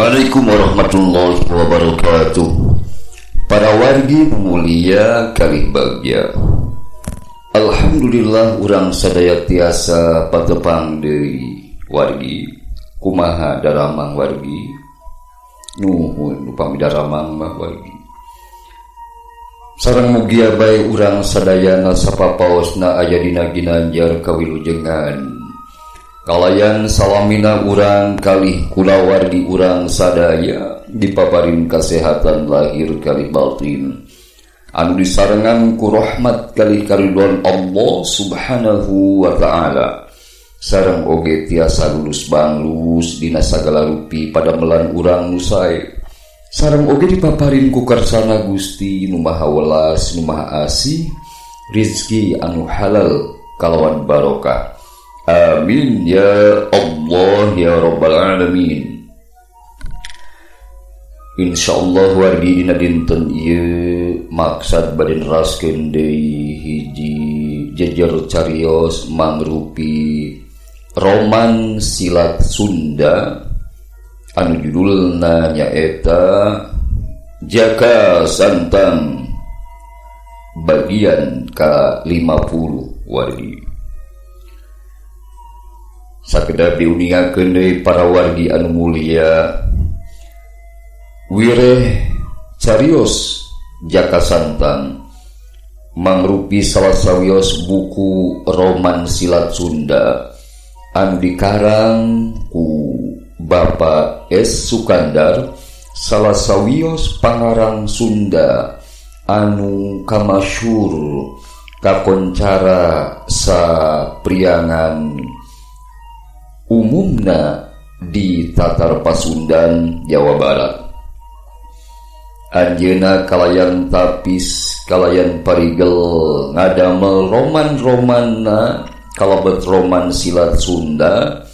Assalamualaikum warahmatullahi wabarakatuh. Para wargi mulia kalih bagya, alhamdulillah urang sadaya tiasa patepang deui wargi. Kumaha daramang wargi? Nuhun upami daramang mah wargi. Sareng mugia bae urang sadayana sapapaosna aya dina ginanjar kawilujengan. Kalayan salamina urang kalih kulawargi urang sadaya dipaparin kasehatan lahir kalih batin anu disarengan ku rahmat kalih karidhoan Allah Subhanahu wa ta'ala. Sareng oge tiasa lulus banglus dina sagala rupi padamelan urang nu sae. Sareng oge dipaparin ku karsana Gusti nu Maha Welas nu Maha Asih, rizki anu halal kalawan barokah. Amin ya Allah ya Rabbal Alamin. Insyaallah wargi dina dinten ieu maksad bade neraskeun deui hiji jejer carios mangrupi roman silat Sunda anu judulna nyaeta Jaka Santang bagian ka-50 wargi. Sakedap diuningakeun deui para wargi anu mulia, wireh carios Jaka Santang mangrupi salah sawios buku roman silat Sunda anu dikarang ku Bapak S. Sukandar, salah sawios pangarang Sunda anu kamasyhur kakoncara sapriangan umumna di Tatar Pasundan, Jawa Barat. Anjeunna kalayan tapis kalayan parigel ngadamel roman-romanna kalebet roman silat Sunda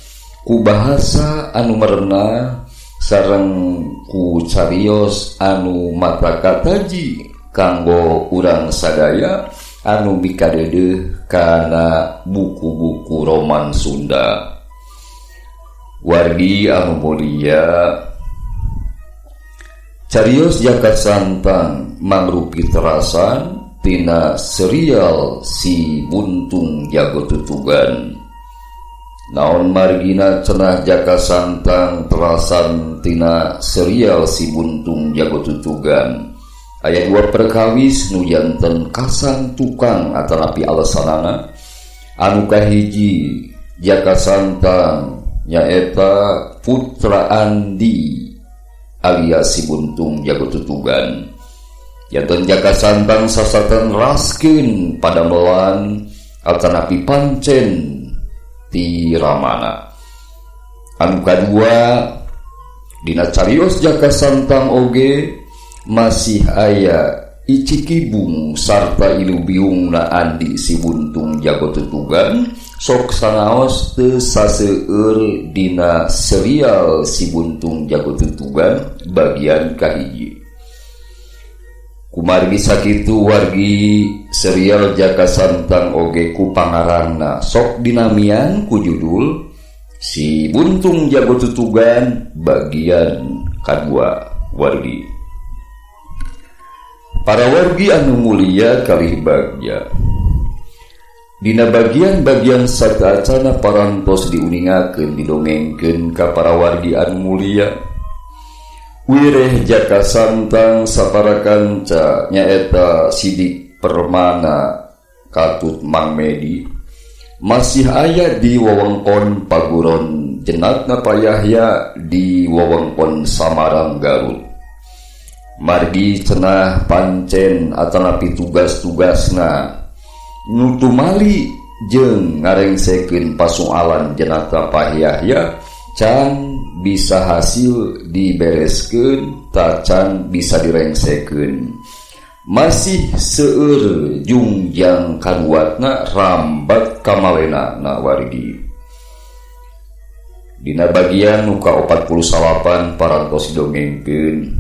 ku bahasa anu merenah sareng ku carios anu mata kataji kanggo urang sadaya anu mikadeudeuh kana buku-buku roman Sunda. Wargi anu mulia, carios Jaka Santang mangrupi terasan tina serial Si Buntung Jago Tutugan. Naon margina cenah Jaka Santang terasan tina serial Si Buntung Jago Tutugan? Aya dua perkawis nu janten kasang tukang atanapi alasanana. Anu kahiji Jaka Santang nyaeta putra Andi alias Si Buntung Jago Tutugan. Janten Jaka Santang sasatan raskeun padamelan atanapi pancen ti ramana. Anu kadua dina carios Jaka Santang oge masih aya Icikibung sarta ilubiungna Andi Si Buntung Jago Tutugan sok sanaos teu saseueur dina serial Si Buntung Jago Tutugan bagian kahiji. Kumargi sakitu wargi, serial Jaka Santang oge ku pangarangna sok dinamian ku judul Si Buntung Jago Tutugan bagian kadua wargi. Para wargi anu mulia kalih bagya, dina bagian-bagian sataacana parantos diuningakeun didongengkeun ka para wargi anu mulia. Wireh Jaka Santang sapara kanca nyaeta Sidik Permana katut Mang Medi masih aya di wewengkon Paguron jenatna Payahya di wewengkon Samarang Garut. Margi cenah pancen atanapi tugas-tugasna nu tumali jeung ngarengsekeun pasualan jenatna Payahya can bisa hasil dibereskeun tacan bisa direngsekeun. Masih seueur jungjang kaduatna rambat kamalena na wargi. Dina bagian nu ka-48 parantos dongengkeun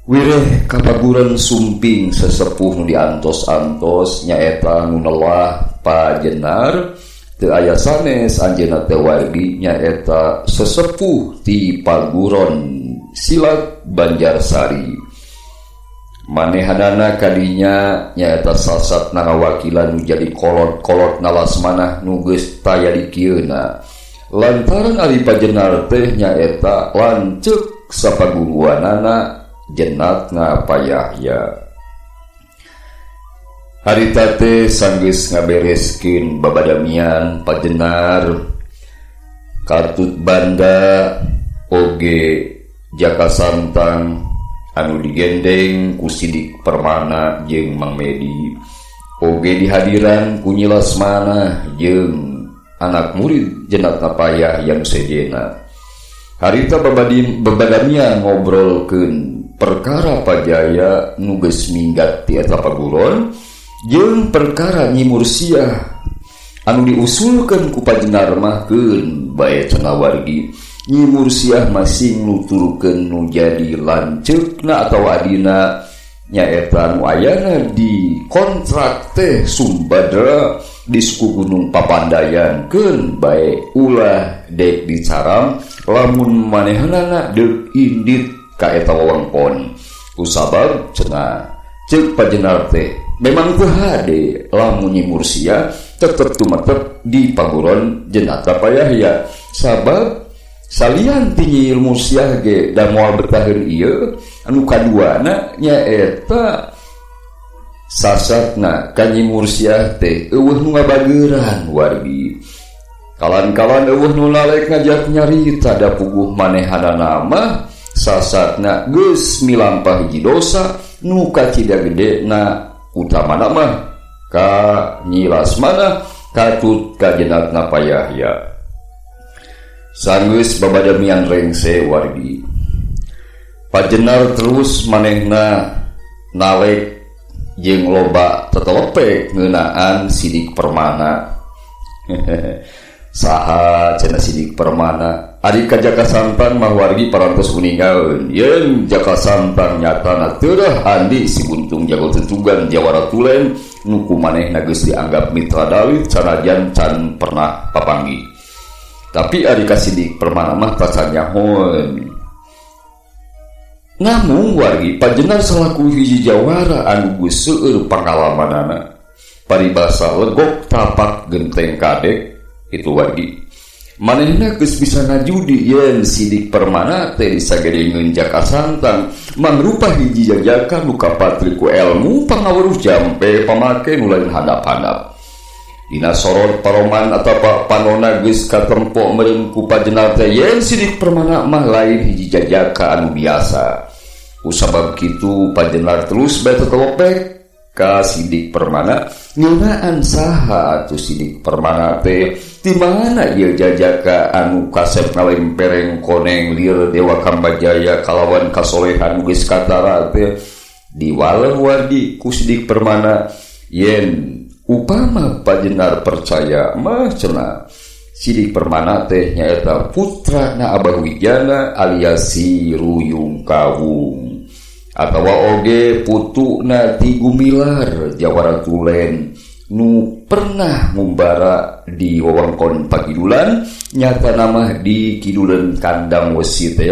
wireh kapaguran sumping sesepuh nu diantos-antos nyaeta nu nelah Pajenar Teu aya sanes anjeunna teh wargi nyaeta sesepuh ti Paguron Silat Banjarsari. Manehanana kadinya nyaeta sasatna ngawakilan nu jadi kolot-kolot nalasmanah nu geus taya dikieuna. Lantaran ari Pajenar teh nyaeta lanceuk sapaguruanana jenatna Payahya. Harita teh sanggeus ngabereskeun babadamian Pajenar katut banda oge Jaka Santang anu digendeng ku Sidik Permana jeung Mang Medi oge dihadiran ku Nyi Lasmana jeung anak murid jenatna Payah yang sejena. Harita babadamian ngobrolkeun perkara Pajaya nu geus minggat ti eta paguron jeung perkara Nyi Mursiah anu diusulkeun ku Pajenar mah keun bae cenah wargi. Nyi Mursiah masing nuturkeun nu jadi lanceukna atawa adina nyaeta nu ayana di kontrak teh Sumbadra di suku Gunung Papandayan keun bae ulah dek dicaram lamun manehanana deuk indit ka eta wewengkon. Kusabab cenah ceuk Pajenar teh memang teu hade lamun Nyi Mursiah tetep tumetep di paguron jenatna Payahya sabab salian ti Nyi Mursiah ge da moal betaheun ieu anu kaduana nyaeta sasatna ka Nyi Mursiah teh eueuh nu ngabageuran wargi. Kalan-kalan eueuh nu lalek ngajak nyarita da puguh manehanana mah sasatna geus milampah hiji dosa nu kacida gedena utamana mah ka Nyi Lasmana katut ka jenatna Payahya. Sanggeus babadamian rengse wargi. Pajenar terus manehna nalek jeung loba tetelepek ngeunaan Sidik Permana. Saha cenah Sidik Permana? Ari ka Jaka Santang mah wargi parantos uningaeun. Yeun Jaka Santang nyatana teudah Andi si Buntung jago tentugan Jawara Tulen nu ku manehna geus dianggap mitra dalit sanajan can pernah papanggih. Tapi ari ka Sidik Permana mah tacan nyahoeun. Namun wargi Pajenar selaku hiji jawara anu geus seueur pangalamanana paribasa legok tapak genteng kadek itu wargi. Manehna geus bisa ngajudi yen Sidik Permana teh disagedengeun Jaka Santang mangrupa hiji jajaka nu kapatri ku elmu pangaweruh jampe pamake nu lain handap-handap. Dina sorot paroman atawa panona geus katempo meureun ku Pajenar teh yen Sidik Permana mah lain hiji jajaka anu biasa. Kusabab kitu Pajenar terus bae tetelepek ka Sidik Permana ngeunaan saha atuh Sidik Permana teh di mana ieu jajaka anu kasep ngalempereng koneng lir Dewa Kambajaya kalawan kasolehan geus katara teh diwaler wargi ku Sidik Permana yen upama Pajenar percaya mah cenah Sidik Permana teh nyaeta putra na Abah Wijana alias si Ruyung Kawung atawa oge putuna ti Gumilar Jawara Tulen nu pernah ngumbara di wewengkon Pakidulan nyata nama di Kidulan Kandang Wesi teh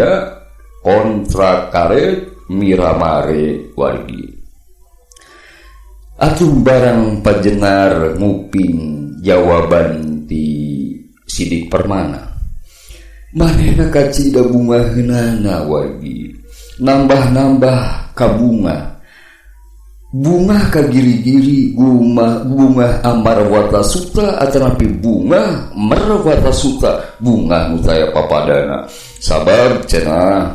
kontra karet Miramare wargi. Atuh barang Pajenar nguping jawaban ti Sidik Permana manehna kacida bungaheunana wargi. Nambah-nambah kabunga bunga kagiri-giri bunga amarwata suta atanapi bunga merwata suta bunga nu taya papadana sabar cenah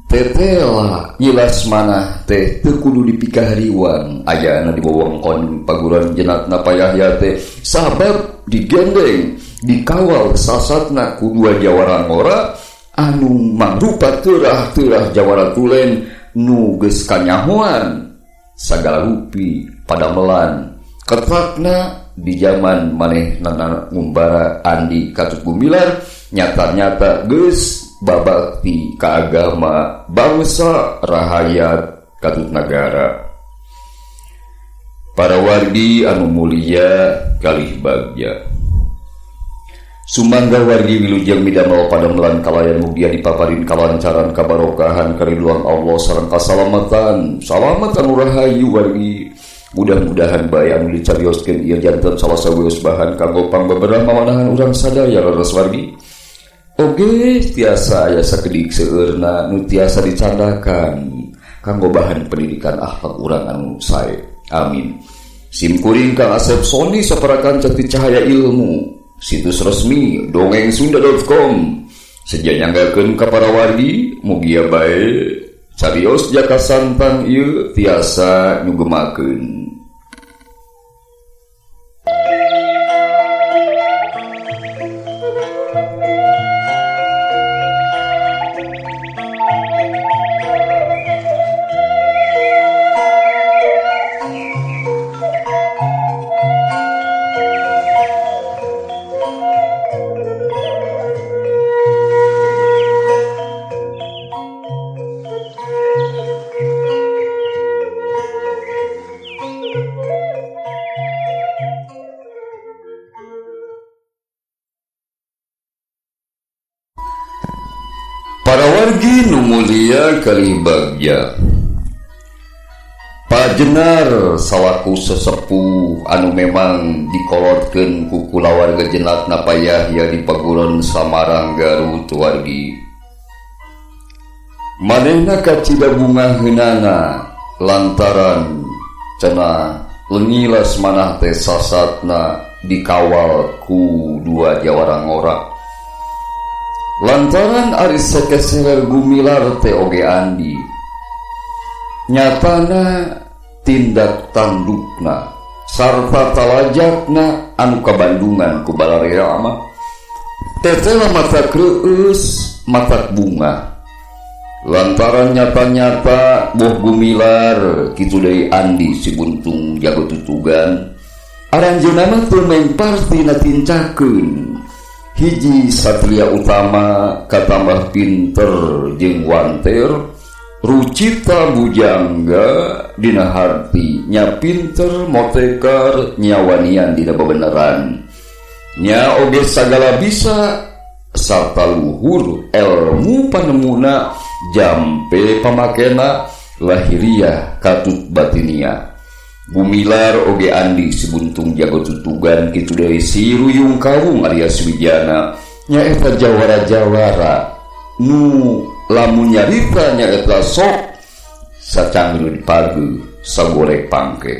tetela Nyi Lasmana teh teu kudu dipikahariwang ayana di wewengkon paguran jenatna Payahya teh sabab digendeng dikawal sasatna ku dua jawara ngora anu mangrupa terah-terah Jawara Tulen nu geus kanyahoan sagala rupi padamelan ketrakna di zaman manehna ngumbara Andi Katut Gumilar nyata-nyata geus babakti ka agama bangsa rahayat katut nagara. Para wargi anu mulia kalih bagja. Sumangga wargi wilujeng midamel padamelan kalayan mugia dipaparin kalancaran kabarokahan kariduan Allah sareng kasalamatan. Salamat anu rahayu wargi. Mudah-mudahan bae anu dicarioskeun ieu janten salah sawios bahan kanggo pangbeberah mamanahan urang sadaya leres wargi. Oge tiasa aya sakedik seueurna nu tiasa dicandakan kanggo bahan pendidikan akhlak urang anu sae. Amin. Simkuring Kang Asep Sony saparakan ceti cahaya ilmu. Situs resmi dongengsunda.com. Seja nyanggakeun ka para wargi, mugia bae carios Jaka Santang ieu tiasa nyugemakeun. Para wargi nu mulia kalih bagja. Pajenar salaku sesepuh anu memang dikolotkeun ku kulawarga jenatna Payahya di Paguron Samarang Garut wargi. Manehna kacida bungaheunana lantaran cenah lengilas manah teh sasatna dikawal ku dua jawara ngora. Lantaran ari sakeseher Gumilar teh oge Andi nyatana tindak tandukna sarta talajakna anu kabandungan ku balarea mah tetela mata kreueus mata bunga lantaran nyata-nyata boh Gumilar kitu deui Andi si buntung jago tutugan aranjeunna mah teu mempar tina tincakeun. Hiji satria utama katambah pinter jeung wanter rucita bujangga dina harti nya pinter motekar nyawanian dina bebeneran nya oge sagala bisa sarta luhur elmu panemuna jampe pamakena lahiriah katut batinia. Gumilar oge Andi si buntung jago tutugan kitu deui si Ruyung Kawung alias Wijana nyaeta jawara-jawara nu lamun nyarita nyaeta sok sacangrud pagi sagorek pangke.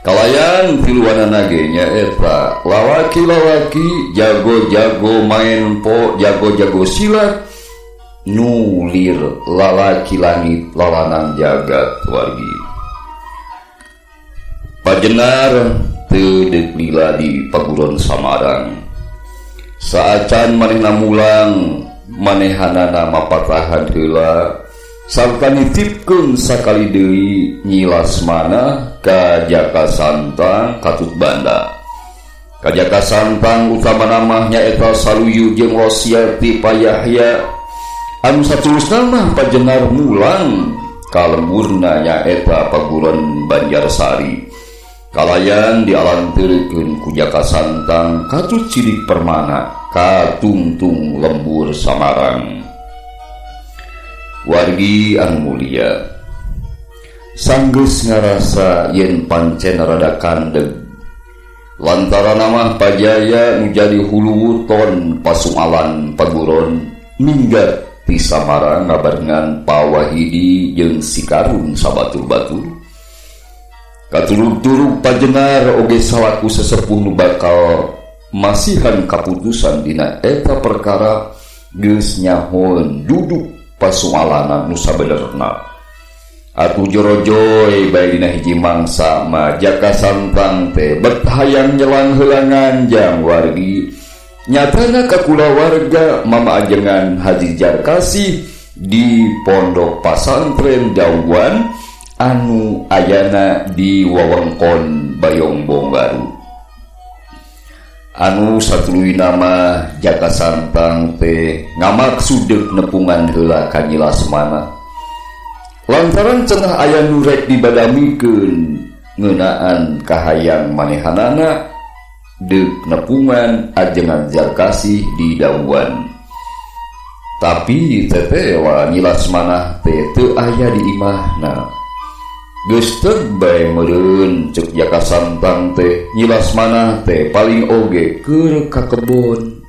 Kalayan tiluanana ge nyaeta lalaki-lalaki jago-jago main po jago-jago silat nu lir lalaki langit lalanang jagat wargi. Pajenar teu deuk lila di Paguron Samarang. Saacan manehna mulang, manehanana mapatahan heula sarta nitipkeun sakali deui Nyi Lasmana ka Jaka Santang katut banda. Ka Jaka Santang utamana mah nyaeta Saluyu jeung wasiat ti Payahya. Anu saterusna mah Pajenar mulang ka lemburna nyaeta Paguron Banjarsari. Kalayan dialanteurkeun ku Jaka Santang katut Sidik Permana katungtung lembur Samarang. Wargi anu mulia sanggeus ngarasa yen pancen rada kandeg lantaran mah Pajaya nu jadi huluwuton pasualan Paguron minggat ti Samarang ngabarengan Pawahidi jeung Sikarun sabatur-batur. Katurug-turug Pajenar oge salaku sesepuh nu bakal masihan kaputusan dina eta perkara geus nyahoeun duduk pasualana nu sabenerna. Atuh jorojoy bae dina hiji mangsa mah Jaka Santang teh bet hayang nyelang heula nganjang wargi. Nyatana ka kulawarga mama ajengan Haji Jarkasih di Pondok Pasantren Dawan anu ayana di wewengkon Bayongbong Baru. Anu satuluyna mah Jaka Santang teh ngamaksud nepungan heula ka Nyi Lasmana. Lantaran cenah aya nu rek dibadamikeun ngeunaan kahayang manehanana deuk nepungan ajengan Jarkasih di dauan. Tapi tetewa Nyi Lasmanah teh teu aya di imahna. Geus teu bae meureun ceuk Jaka Santang teh Nyi Lasmanah teh paling oge keur ka kebon.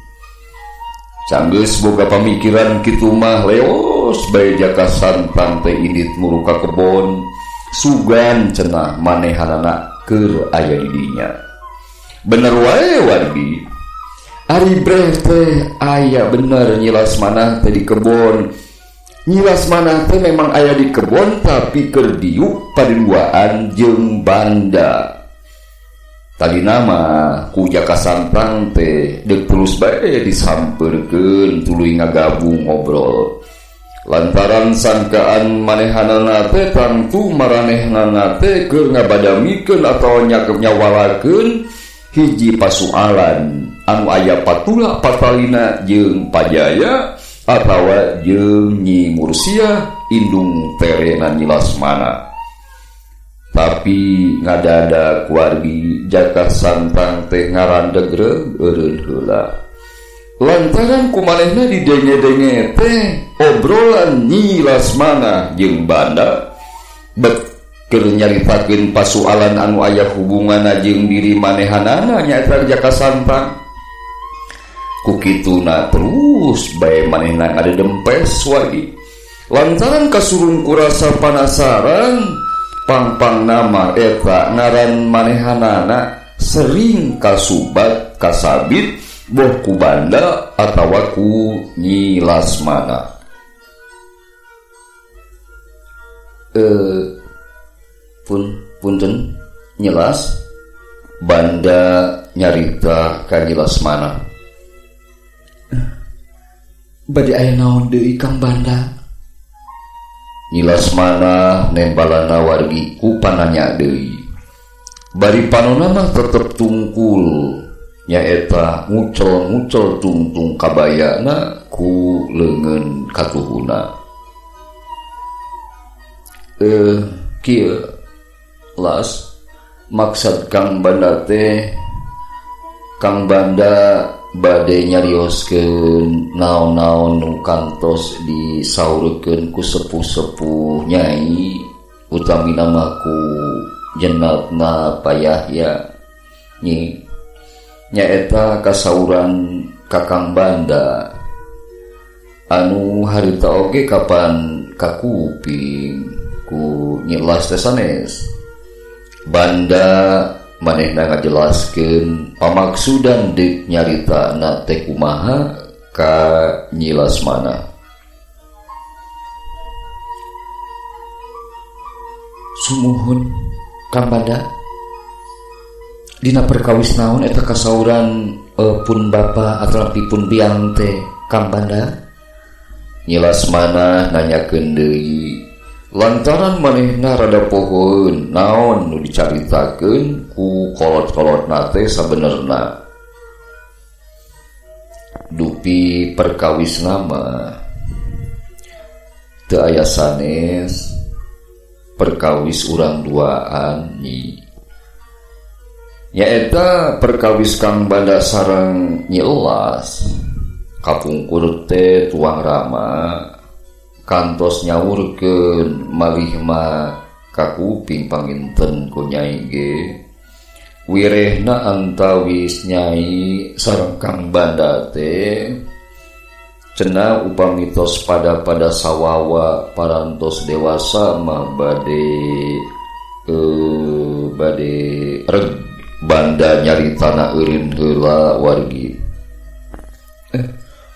Sanggeus boga pamikiran kitu mah leos bae Jaka Santang teh indit muru ka kebon. Sugan cenah manehanana keur aya di dinya. Bener wae wargi. Ari breh teh aya bener Nyi Lasmanah teh di kebon. Nyi Lasmanah teh memang aya di kebon tapi keur diuk paduaan jeung banda. Tadina mah ku Jaka Santang teh deuk terus bae disampeurkeun tuluy ngagabung ngobrol. Lantaran sangkaan manehanana teh tangtu maranehnana teh keur ngabadamikeun atawa nyawalakeun hiji pasualan anu aya patula patalina jeung Pajaya atawa jeung Nyi Mursiah indung terena Nyi Lasmana. Tapi ngadada kuargi Jaka Santang teh ngarandegreg eureun heula. Lantaran kumanehna didenge-denge teh obrolan Nyi Lasmana jeung banda bet keur nyaritakeun pasualan anu aya hubunganna jeung diri manehanana nyaeta Jaka Santang. Ku kituna terus bae manehna ngadedempes wargi. Lantaran kasurung kurasa panasaran pangpang nama eta ngaran manehanana sering kasubat kasabit boh ku banda atawa ku Nyi Lasmana. Punten nyelas banda nyarita ka Nyi Lasmana. Bade aya naon deui Kang Banda? Nyi Lasmana nembalana wargi ku pananya deui. Bari panona mah tetep tungkul nyaeta ngucel-ngucel tungtung kabayana ku leungeun katuhuna. Kieu las maksud Kang Banda teh Kang Banda bade nyarioskeun naon-naon nu kantos disaurkeun ku sepuh-sepuh nyai utamina mah ku jenatna Payahya nyi nyaeta kasauran Kakang Banda anu harita oge kapan kakuping ku Nyi Las teh sanes. Banda manehna ngajelaskeun pamaksudan deuk nyaritana teh kumaha ka Nyi Lasmana. Sumuhun Kang Banda, dina perkawis naon eta kasauran pun bapa atau pun biang teh Kang Banda? Nyi Lasmana nanyakeun deui lantaran manehna rada pohoeun naon nu dicaritakeun ku kolot-kolotna teh sabenerna. Dupi perkawis nama teu aya sanes perkawis urang duaan nyi. Nyaeta perkawis Kang Banda sareng Nyi Elas. Kapungkur teh tuang rama kantos nyaurkeun malih mah kakuping panginten ku nyai ge. Wirehna antawis nyai sareng Kang Banda teh cenah upami tos pada sawawa parantos dewasa mah bade bade reg banda nyaritana eureun heula wargi.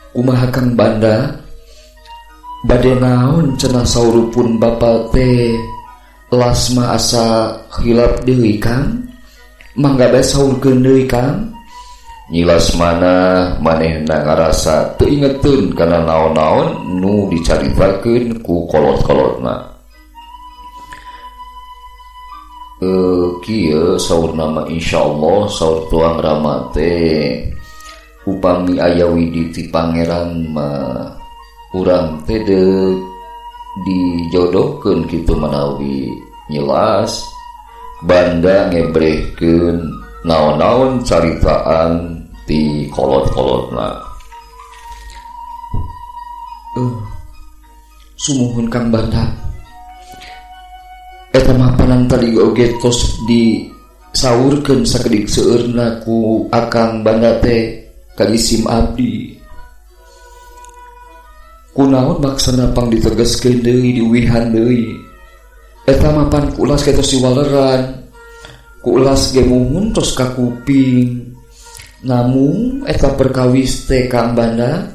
Kumaha Kang Banda? Bade naon cenah saurupun bapa teh Lasma asa hilap deui Kang? Mangga bae saurkeun deui Kang? Nyi Lasmana manehna ngarasa teu ingeteun kana naon-naon nu dicaritakeun ku kolot-kolotna. Kieu saurna mah insyaallah saur tuang rama teh upami aya widi ti pangeran mah urang teh deuk dijodohkeun kitu manawi nyelas Banda ngebrehkeun naon-naon caritaan ti kolot-kolotna. Sumuhun Kang Banda. Eta mah panan tadi oge tos disaurkeun sakedik seueurna ku Akang Banda teh ka isim abdi. Kunaon maksana pang ditegeskeun deui diuwihan deui. Eta mah pan kulas ge tos diwaleran. Kulas ge muhun tos ka kuping. Namung eta perkawis teh Kang Banda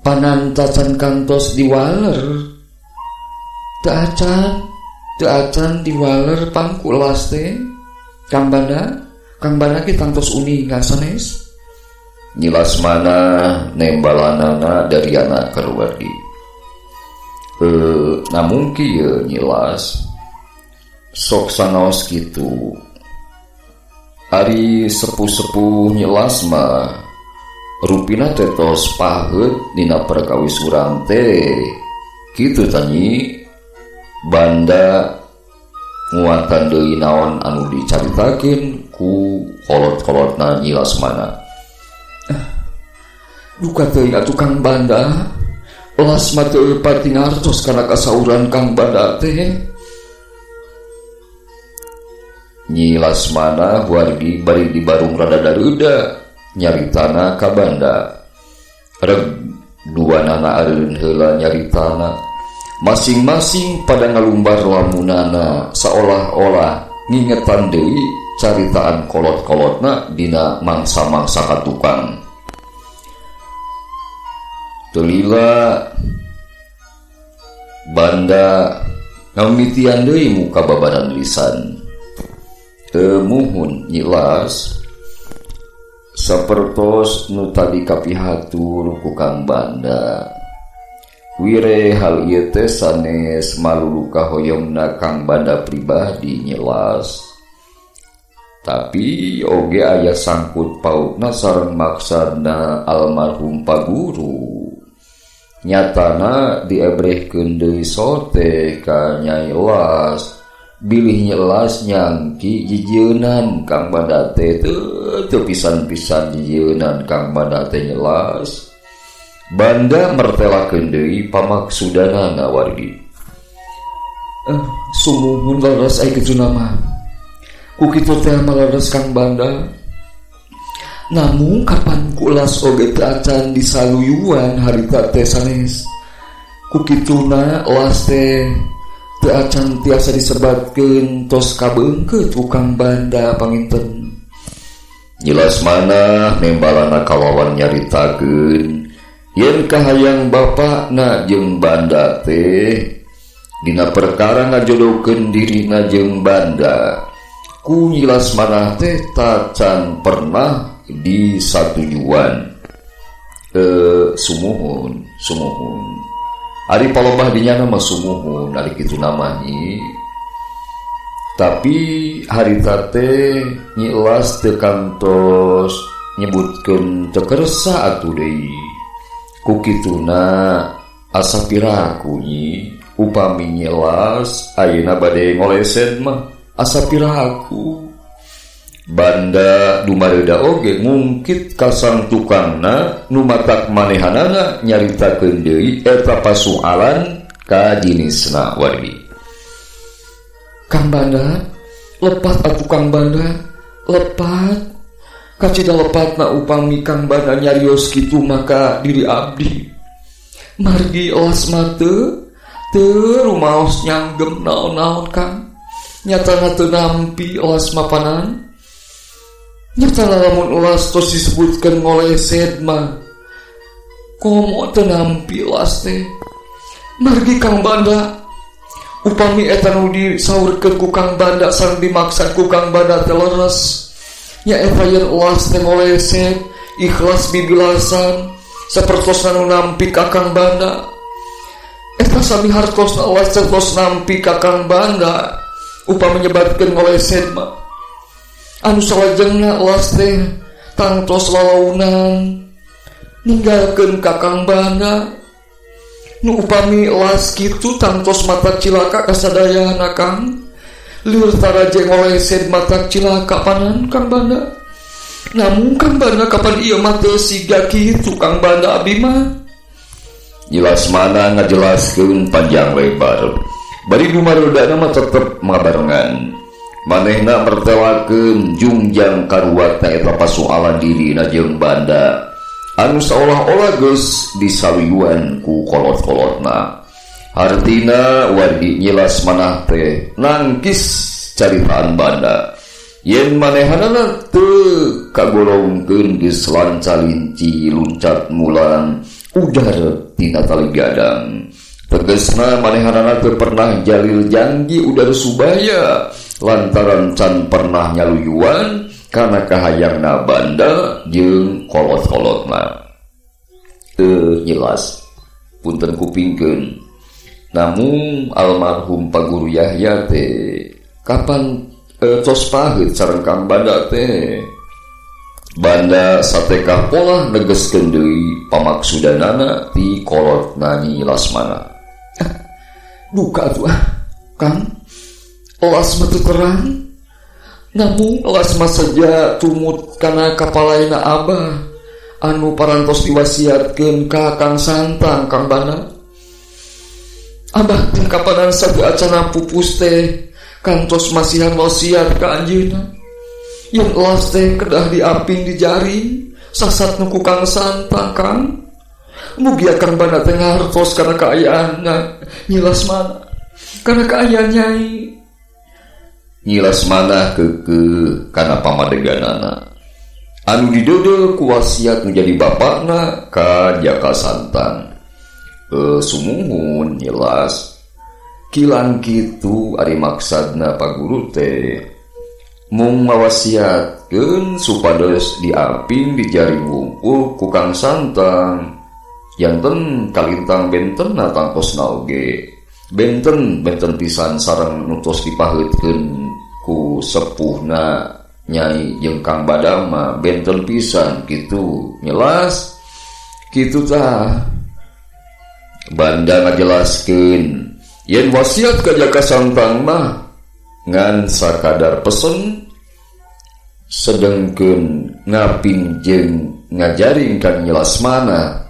panantacan kantos diwaler. Teu acan diwaler pang kulas teh Kang Banda. Kang Banda ge tangtos uninga sanes. Nyi Lasmana nembalanana dari anak keluargi. Namun kieu nyilas sok sanaos kitu. Ari sepuh-sepuh nyilas mah rupina teh tos paheut dina perkawis urang teh. Kitu tanyi Banda nguatan deui naon anu dicaritakeun ku kolot-kolotna Nyi Lasmana. Duka teuing atuh Kang Banda, elas mah teu pati ngartos kana kasauran Kang Banda teh. Nyi Lasmana wargi bari dibarung rada dareuda nyaritana ka Banda. Reg duanana areun heula nyaritana. Masing-masing pada ngalumbar lamunana saolah-olah ngingetan deui caritaan kolot-kolotna dina mangsa-mangsa katukang. Telila Banda ngamitian deui muka babaran lisan. Muhun nyilas sapertos nu tadi kapihatur ku Kang Banda. Wire hal ieu teh sanes malulu kahoyongna Kang Banda pribadi nyelas. Tapi oge aya sangkut pautna sareng maksadna almarhum paguru. Nyatana diebrehkeun deui sote ka Nyai Las. Bilih nyelas nyangki jijeunan Kang Banda teh teu pisan-pisan jijeunan Kang Banda teh nyelas. Banda mertelakeun deui pamaksudanana wargi. Sumuhun leres ai kitu mah. Ku kitu teh maleres Kang Banda. Namun kapan kulas oge teu acan disaluyuan harita teh sanes. Ku kituna las teh teu acan tiasa disebatkeun tos kabeungkeut ku Kang Banda panginten. Nyi Lasmana nembalana kalawan nyaritakeun yen kahayang bapakna jeung Banda teh dina perkara ngajodohkeun dirina jeung Banda. Ku Nyi Lasmana teh tacan pernah disatujuan. Sumuhun, sumuhun. Ari palebah dinyana mah sumuhun, ari kitu namah nyi. Tapi harita teh Nyi Las teu kantos nyebutkeun teu kersa atuh deui. Ku kituna asa piraku nyi, upami Nyi Las ayeuna bade ngoleset mah asa piraku. Banda dumareuda oge ngungkit kasang tukangna nu matak manehanana nyaritakeun deui eta pasualan ka jinisna wargi. Kang Banda, lepat atuh Kang Banda, lepat. Kacida lepatna upami Kang Banda nyarios kitu maka diri abdi. Margi elas mah teu rumaos nyanggem naon-naon Kang. Nyatana teu nampi elas mapanan. Nyata lamun ulas tos disebutkan ngoleset mah komo teu nampi ulas teh. Margi Kang Banda upami eta nu disaurkeun ku Kang Banda sareng dimaksad ku Kang Banda teh leres. Nya eta yen ulas teh ngoleset ikhlas bibilasan sapertosna nu nampi ka Kang Banda. Eta sami hartosna ulas teh tos nampi ka Kang Banda upami nyebatkeun ngoleset mah. Anu salajengna elas teh tangtos lalaunan ninggalkeun ka Kang Banda. Nu upami elas kitu tangtos mata cilaka kasadayana Kang. Lieur taraje ngolesed matak cilaka panan Kang Banda. Namun Kang Banda kapan ieu mah teu siga kitu Kang Banda abi mah. Nyi Lasmana ngajelaskeun panjang lebar. Bari dumarodana mah tetep ngabarengan. Manehna mertelakeun jungjang karuatna eta pasualan dirina jeung Banda anu saolah-olah geus disaluyuan ku kolot-kolotna. Hartina wargi Nyi Lasmanah teh nangkis caritaan Banda. Yen manehanana teu kagolongkeun geus lancalinci luncat mulang udar tina tali gadang. Tegesna manehanana teu pernah jalil janggi udar subaya lantaran can pernah nyaluyuan kana kahayangna Banda jeung kolot-kolotna. Teu jelas punten kupingkeun. Namun almarhum Pak Guru Yahya teh kapan tos pahit sareng Kang Banda teh. Banda satekah polah negeskeun deui pamaksudanana ti kolotna Nyi Lasmana. Duka atuh Kang, elas mah teu terang. Namun elas mah saja tumut kana kapalaina abah anu parantos diwasiatkeun ka Kang Santang Kang Banda. Abah teh kapanan satu acana pupus teh kantos masihan wasiat ka anjeunna. Yen elas teh kedah diaping dijaring sasat nu ku Kang Santang Kang. Mugia Kang Banda teh ngartos kana kaayaanna Nyi Lasmana, kana kaayaan Nyai. Nyi Lasmana keukeuh kana pamadeganana anu dideudeuh ku wasiat nu jadi bapakna ka Jaka Santang. Sumuhun jelas kilang kitu ari maksadna Pak Guru teh mung mawasiatkeun supados diaping dijaring wungkul ku Kang Santang janten kalintang bentenna tangkosna oge benten benten pisan sareng nu tos dipaheutkeun ku sepuhna Nyai jeung Kang Badama benten pisan kitu jelas kitu tah. Banda ngajelaskeun yen wasiat ka Jaka Santang mah ngan sakadar pesen sedengkeun ngaping jeung ngajaring ka Nyi Lasmana.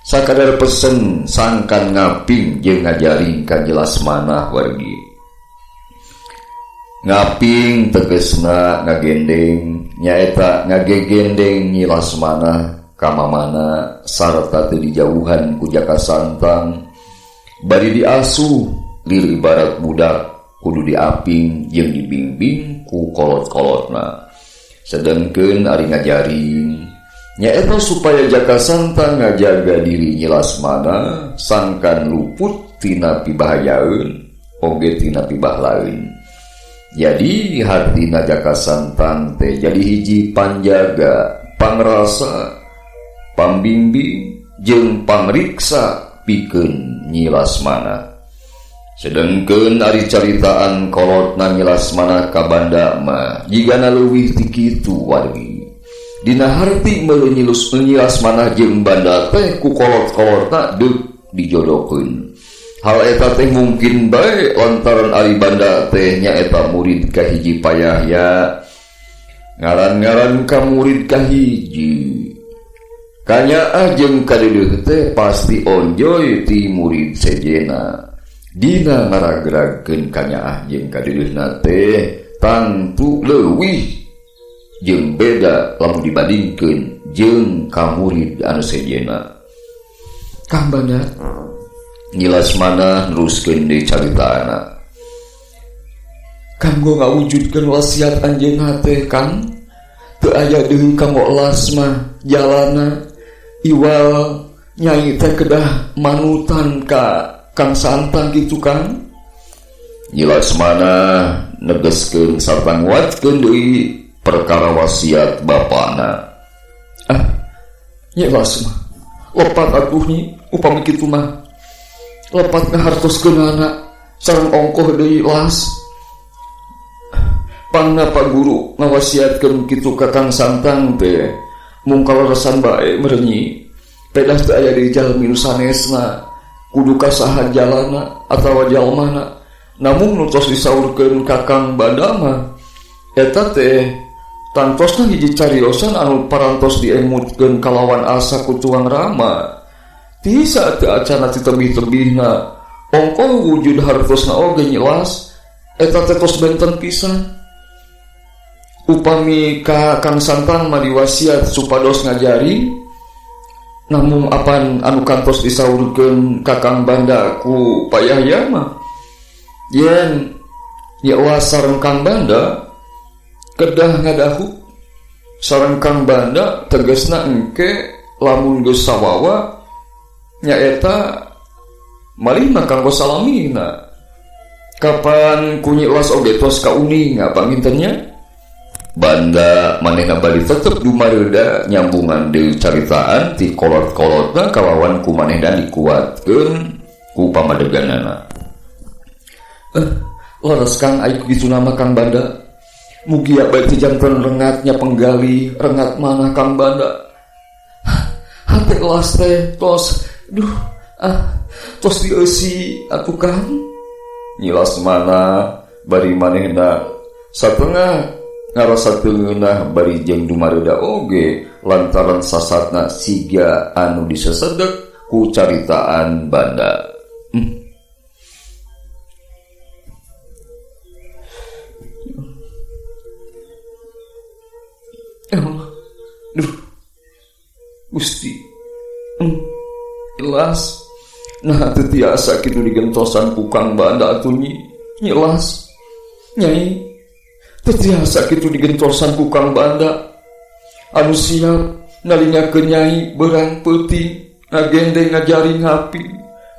Sakadar pesen sangkan ngaping jeung ngajaring ka Nyi Lasmana wargi. Ngaping tegesna ngagendeng nyaeta ngagegendeng Nyi Lasmana kamamana sarta teu dijauhan ku Jaka Santang bari diasuh lir ibarat budak kudu diaping jeung dibimbing ku kolot-kolotna. Sedengkeun ari ngajaring nyaeta supaya Jaka Santang ngajaga diri Nyi Lasmana sangkan luput tina pibahayaeun oge tina pibahlaeun. Jadi hartina Jaka Santang teh jadi hiji panjaga, pangrasa, pambimbing jeung pangriksa pikeun Nyi Lasmana. Sedengkeun ari caritaan kolotna Nyi Lasmana ka Banda mah jigana leuwih ti kitu wargi. Dina harti meuleuh Nyi Lasmana jeung Banda teh ku kolot-kolotna deuk dijodohkeun. Hal eta teh mungkin bae lantaran ari Banda teh nyaeta murid kahiji payahya. Ngaran-ngaran ka murid kahiji kanyaah jeung kadeudeuh teh pasti onjoy ti murid sejena. Dina ngaragragkeun kanyaah jeung kadeudeuna teh tangtu leuwih jeung beda lamun dibandingkeun jeung ka murid anu sejena. Kang Banda Nyi Lasmana neruskeun deui caritaana. Kanggo ngawujudkeun wasiat anjeunna teh Kang, teu aya deui kanggo elas mah jalana iwal Nyai teh kedah manutan ka Kang Santang gitu Kang. Nyi Lasmana negeskeun sarta nguatkeun deui perkara wasiat bapana. Ah, Nyi Lasmana lepat atuh nyi upami kitu mah. Lepat ngahartoskeunana sareng ongkoh deui las. Pangna Pak Guru ngawasiatkeun kitu ka Kang Santang teh mung kaleresan bae merenyi. Pedah teu aya di jalmi nu sanesna, kudu ka saha jalana atawa jalmana Namun nu tos disaurkeun ka Kang Banda mah eta teh tangtosna hiji cariosan anu parantos diemutkeun kalawan asa ku tuang Rama. Tisa teu acana ti tebih-tebihna ongkoh wujud hartosna oge nyelas eta teh tos benten pisan. Upami ka Kang Santang mah diwasiat supados ngajari, namun apan anu kantos disaurkeun ka Kang Banda ku Pak Yahya mah yen nyelas sareng Kang Banda kedah ngadahu sareng Kang Banda tegesna engke lamun geus sawawa nyaeta malihna kanggo salamina. Kapan ku nyelas oge tos kauninga pangintennya. Banda manehna bari tetep dumareuda nyambungan deui caritaan ti kolot-kolotna kalawan ku manehna dikuatkeun ku pamadeganana. Leres Kang ai kitu nama Kang Banda. Mugia bae teh janten rengatnya penggali rengat mana Kang Banda. Hate las teh tos duh tos dieusi atuh Kang. Nyilas mana bari manehna satengah ngarasa teu ngeunah bari jeung dumareuda oge lantaran sasatna siga anu disesedek ku caritaan Banda. Ya Allah, duh, Gusti, jelas, nah teu tiasa kitu digentosan ku Kang Banda atuh nyi, jelas, nyai. Tetiasa kitu digentosan ku Kang Banda anu siap nalingakeun nyai berang peuting ngagendeng ngajaring hapi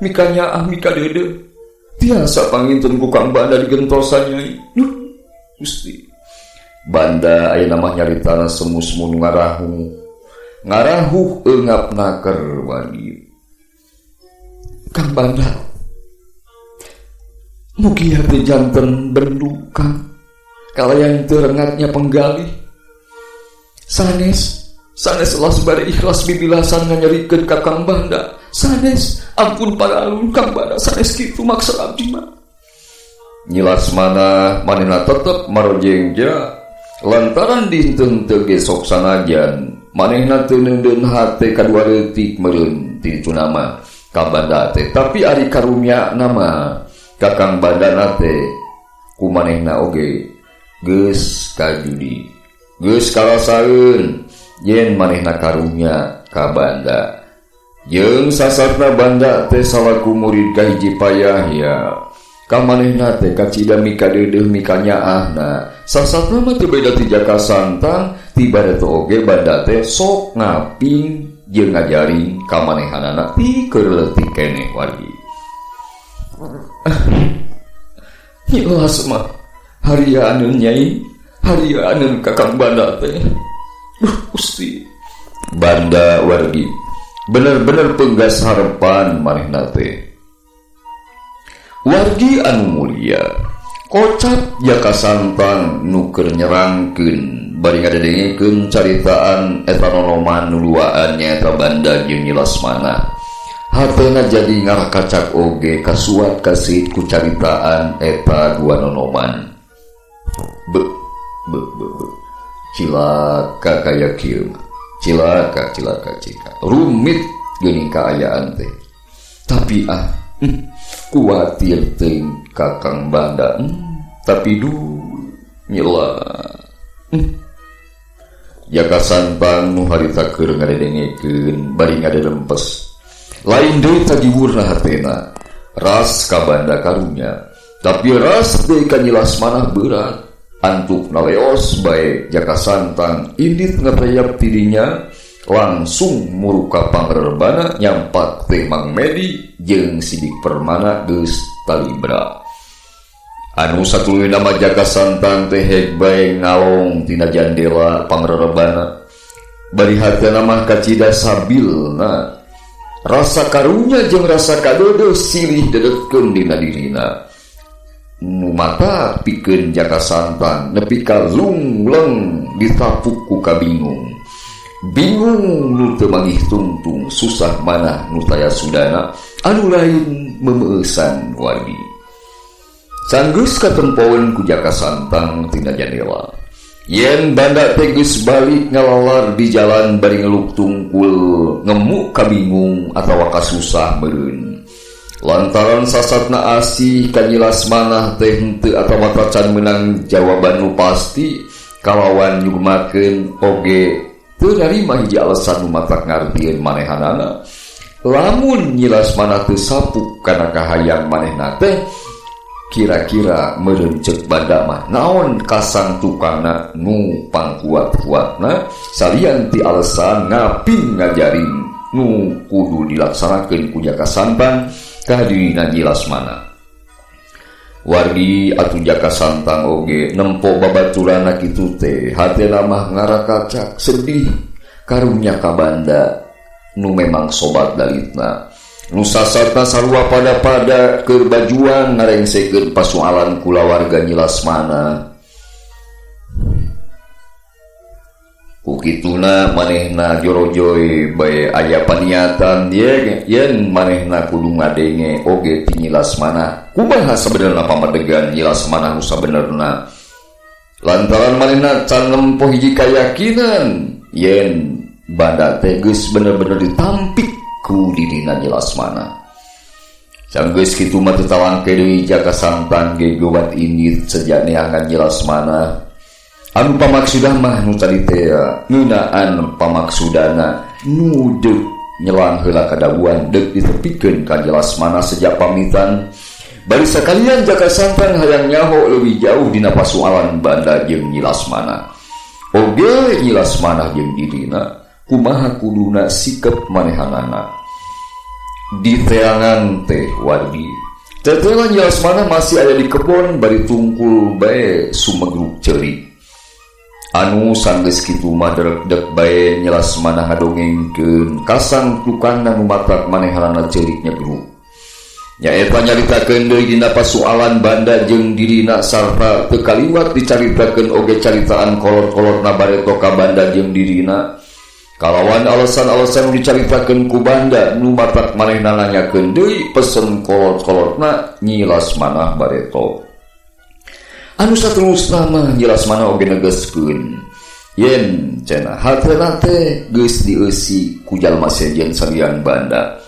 mika nyaah mika deudeuh tiasa panginten ku Kang Banda digentosan nyai. Duh Gusti. Banda ayeuna mah nyaritana semus-semu ngarahu ngarahuh eungap naker wali. Kang Banda mugi hate janten bendu Kang kalayan teu rengatnya penggalih. Sanes sanes las bari ikhlas bibilasan nganyerikeun ka Kang Banda. Sanes ampun paralun Kang Banda sanes kitu maksud abdi mah. Nyilas mana manehna tetep marojengja lantaran dinten teu gesok sanajan manehna teu neundeun hate kadua leutik meureun ti ditu nama Kang Banda teh. Tapi ari karunya nama ka Kang Banda teh ku manehna oge geus kajudi geus karasaeun yen manehna karunya ka Banda. Jeung sasatna Banda teh salaku murid kahiji payah ya ka manehna teh kacida mika deudeuh mika nyaahna. Sasatna mah teu beda ti Jaka Santang tiba teh oge Banda teh sok ngaping jeung ngajaring ka manehanana ti keur leutik keneh wargi. Nyilas mah harianeun nyai, harianeun ka Kang Banda teh. Duh Gusti. Banda wargi bener-bener penggas harepan manehna teh. Wargi anu mulia, kocap Jaka Santang nu keur nyerangkeun bari ngadengekeun caritaan eta nonoman nu duaan nyaeta Banda jeung Nyi Lasmana. Hatena jadi ngarakacak oge kasuat kasih ku caritaan eta dua nonoman. Be be be be. Cilaka kaya kieu mah. Cilaka cilaka cilaka. Rumit geuning kaayaan teh. Tapi kuatir teuing ka Kang Banda. Tapi duh nyela. Jaka Santang nu harita keur ngadengekeun bari ngadedempes. Lain deui tajiwurna hatena. Ras ka Banda karunya. Tapi ras deui ka Nyi Lasmanah berat. Antuk naleos bae Jaka Santang indit ngatayap tidinya langsung muruka pangrerbana nyampak teh Mang Medi jeung Sidik Permana geus talibra. Anu satuluyna mah Jaka Santang teh heg bae ngalong tina jandela pangrerbana. Bari hatena mah kacida sabilna. Rasa karunya jeung rasa kadeudeuh silih dedetkeun dina dirina. Nu mata pikeun Jaka Santang nepi ka lungleng ditapuk ku kabingung. Bingung nu teu manggih tungtung susah manah nu taya sudana anu lain memeusan wargi. Sanggeus katempoeun ku Jaka Santang tina jandela. Yen banda teh geus balik ngalalar di jalan bari ngeluk tungkul ngemuk kabingung atawa kasusah meureun. Lantaran sasatna asih ka Nyi Lasmanah teh henteu atawa tacan meunang jawaban nu pasti kalawan nyugmakeun oge teu narima hiji alasan nu matak ngartieun manehanana. Lamun Nyi Lasmanah teu sapuk kana kahayang manehna teh kira-kira meureun ceuk banda mah naon kasang tukangna nu pangkuat-kuatna salian ti alasan ngaping ngajaring nu kudu dilaksanakeun ku Jaka Santang ka dirina Nyi Lasmanah. Wargi atuh Jaka Santang oge nempo babaturana kitu teh hatena mah ngarakacak sedih karunya ka banda nu memang sobat dalitna. Nu sasarta sarua pada-pada keur bajuang ngarengsekeun pasualan kulawarga Nyi Lasmanah. Ku kituna manehna jorojoy bae aya paniatan yen manehna kudu ngadenge oge ti Nyi Lasmanah. Kumaha sabenerna pamadegan Nyi Lasmanah nu sabenerna? Lantaran manehna can nempo hiji kayakinan yen banda teh geus bener-bener ditampik ku dirina Nyi Lasmanah. Sanggeus kitu mah teu talangke deui Jaka Santang ge geuwat indit sejak neangan Nyi Lasmanah. Anu pamaksudah mah nu tadi teh ngeunaan pamaksudana nu deuk nyelang heula kadawuan deuk ditepikeun ka Nyi Lasmanah sejak pamitan. Bari sakalian Jaka Santang hayang nyaho leuwih jauh dina pasualan banda jeung Nyi Lasmanah. Oge Nyi Lasmanah jeung dirina kumaha kuduna sikep manehanana. Di teangan teh wargi tetelan Nyi Lasmanah masih aya di kebon bari tungkul bae sumegruk ceurik. Anu sanggeus kitu mah dek bae Nyi Lasmanah ngadongengkeun kasang tukangna nu matak manehanana ceurik nyegruk. Nyaeta nyaritakeun deui dina pasualan banda jeung dirina sarta teu kaliwat dicaritakeun oge caritaan kolot-kolotna bareto ka banda jeung dirina. Kalawan alasan-alasan dicaritakeun ku banda nu matak manehna nanyakeun deui pesen kolot-kolotna Nyi Lasmanah bareto. Anu saterusna mah Nyi Lasmanah oge negeskeun yen cenah hatena teh geus dieusi ku jalma sejen salian banda.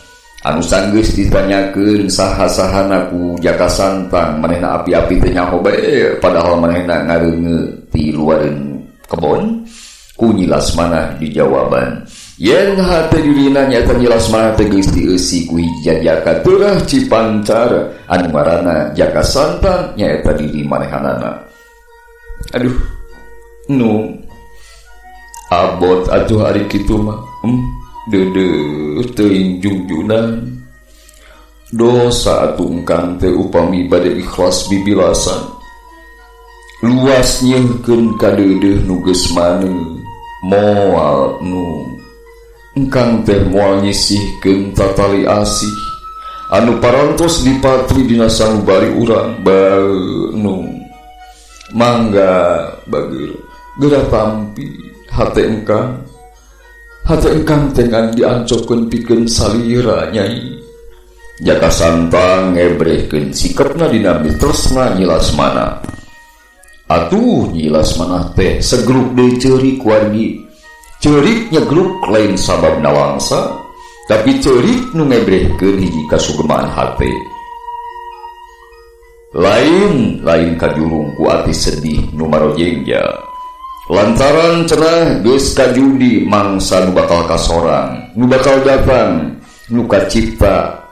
Anu sanggeus ditanyakeun saha-sahana ku Jaka Santang manehna api-api teh nyaho bae padahal manehna ngareungeut ti luareun kebon. Ku Nyi Lasmanah dijawaban yen hate dirina nyaeta Nyi Lasmanah teh geus dieusi ku hiji jajaka teurah Cipancar anu ngaranna Jaka Santang nyaeta diri manehanana. Aduh nu abot atuh ari kitu mah deudeuh teuing jungjunan dosa atuh engkang teh upami bade ikhlas bibilasan luas nyeuhkeun ka deudeuh nu geus maneuh moal nu engkang teh moal nyisihkeun tatali asih anu parantos dipatri dina sanubari urang bae nu mangga bageur geura tampi hate engkang teh ngan diancopkeun pikeun salira nyai. Jaka Santang ngebrehkeun sikepna dina mitresna Nyi Lasmanah. Atuh Nyi Lasmanah teh segruk deui ceurik wargi. Ceurik nyegruk lain sabab nalangsa, tapi ceurik nu ngebrehkeun hiji kasugemaan hate. Lain kajurung ku ati sedih nu marojengja. Lantaran cenah geus kajudi mangsa nu bakal kasorang, nu bakal datang, nu kacipta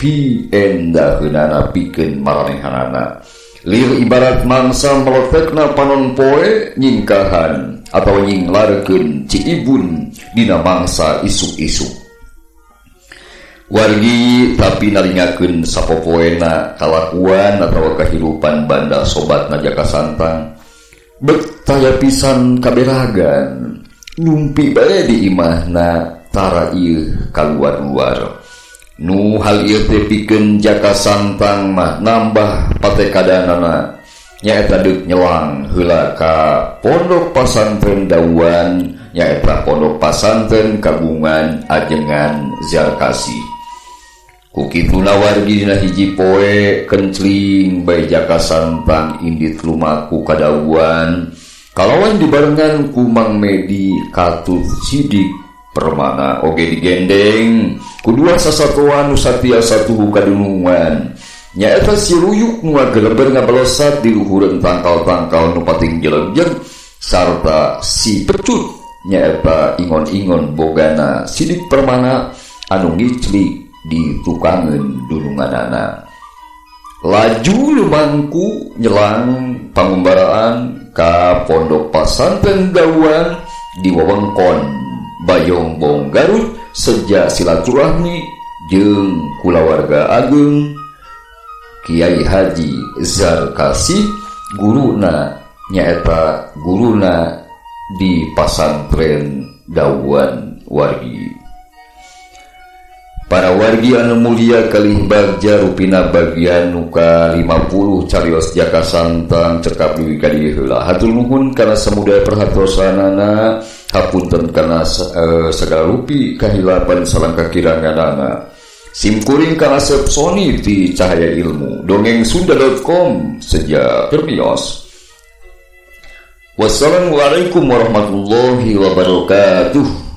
piendaheunana pikeun maranehanana. Lir ibarat mangsa melotekna panon poe nyingkahan atau nyinglarkeun ciibun dina mangsa isuk-isuk. Wargi tapi nalingakeun sapopoena kalakuan atawa kahirupan banda sobatna Jaka Santang. Bek taya pisan kaberagan numpi bae di imahna tara ieu kaluar-luar. Nu hal ieu teh pikeun Jaka Santang mah nambah patekadanana nyaeta deuk nyelang heula ka pondok pasantren Dauan nyaeta pondok pasantren kagungan ajengan Zarkasi. Ku kituna wargi dina hiji poe kencling bae Jaka Santang indit lumaku kadauan kalawan dibarengan ku Mang Medi katut Sidik Permana oge digendeng ku dua sasatoan nu satia satuhu kadunungan nyaeta si Ruyuk nu ngageleber ngabalosat di luhureun tangkal-tangkal nu pating jelegjeg sarta si Pecut nyaeta ingon-ingon bogana Sidik Permana anu ngiclik di tukangeun dununganana. Laju lumangku nyelang pangumbaraan ka pondok pasantren Dauan di wewengkon Bayongbong Garut sejak silaturahmi jeung kulawarga ageung Kiai Haji Zarkasi guruna nyaeta guruna di pasantren Dauan wargi. Para wargi anu mulia kalih bagja rupina bagian nu ka 50 carios Jaka Santang cekap dugi ka dieu heula. Hatur nuhun kana samudaya perhatosanana, hapunten kana sagala rupi kahilapan sareng kakiranganana. Simkuring Kang Asep Sony di Cahaya Ilmu dongengsunda.com sejak permios. Wassalamualaikum warahmatullahi wabarakatuh.